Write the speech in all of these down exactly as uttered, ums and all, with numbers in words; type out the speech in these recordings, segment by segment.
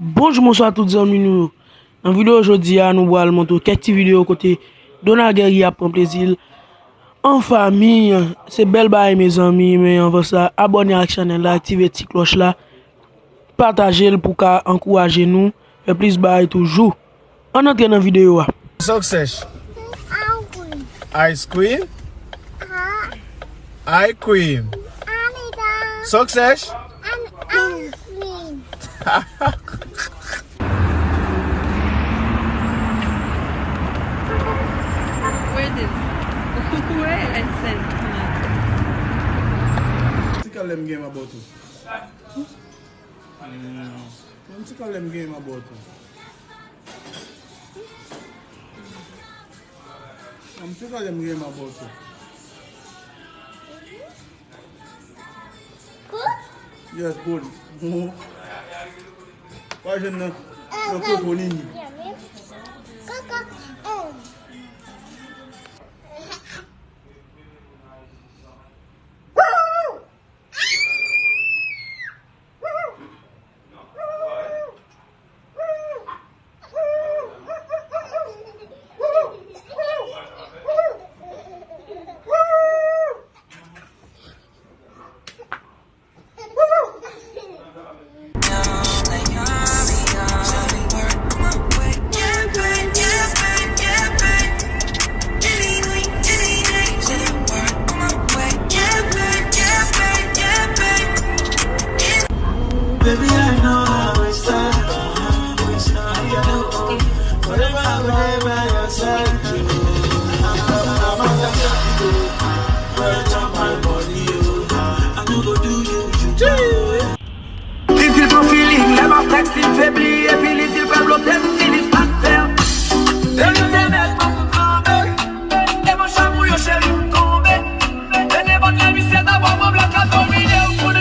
Bonjou, bonswa tout zanmi nou yo. Nan videyo jodi a, nou pral montre w kèk ti videyo kote Donald Guerrier ap pran plezi l an fanmi. Se bèl bagay, mezanmi, men anvan sa, abòne ak chanèl la, aktive ti klòch la, pataje l pou ka ankouraje nou fè plis bagay toujou. Ann antre nan videyo a. Sa w k sèch? Ice cream. Ice cream? Ice cream. Sa w k sèch? Where this? Where I sent? Ti kalè m gen about ou. Hmm. Yon ti kalè m gen about ou. Yon ti kalè m gen about ou. Yes, good. Wa jwenn nan, nan koko nini. Baby, I know how we start. Forever I will be by your side. If you don't feeling, lè m ap tèks li febli, epi li di l pral bloke m, fini sa k fè. Depi te mèt mwen pou kanpe, e mwen chak pou yo cheri m tonbe. E nenpòt lè misye ta bò mwen blòk la domine w.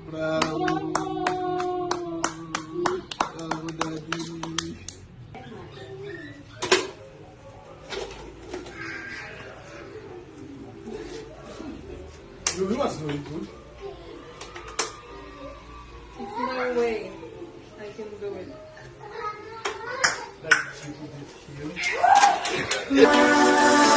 Bravo. Bravo, Daddy. Yo, yo, yo, yo. There's no way I can do it. Like, you could be killed.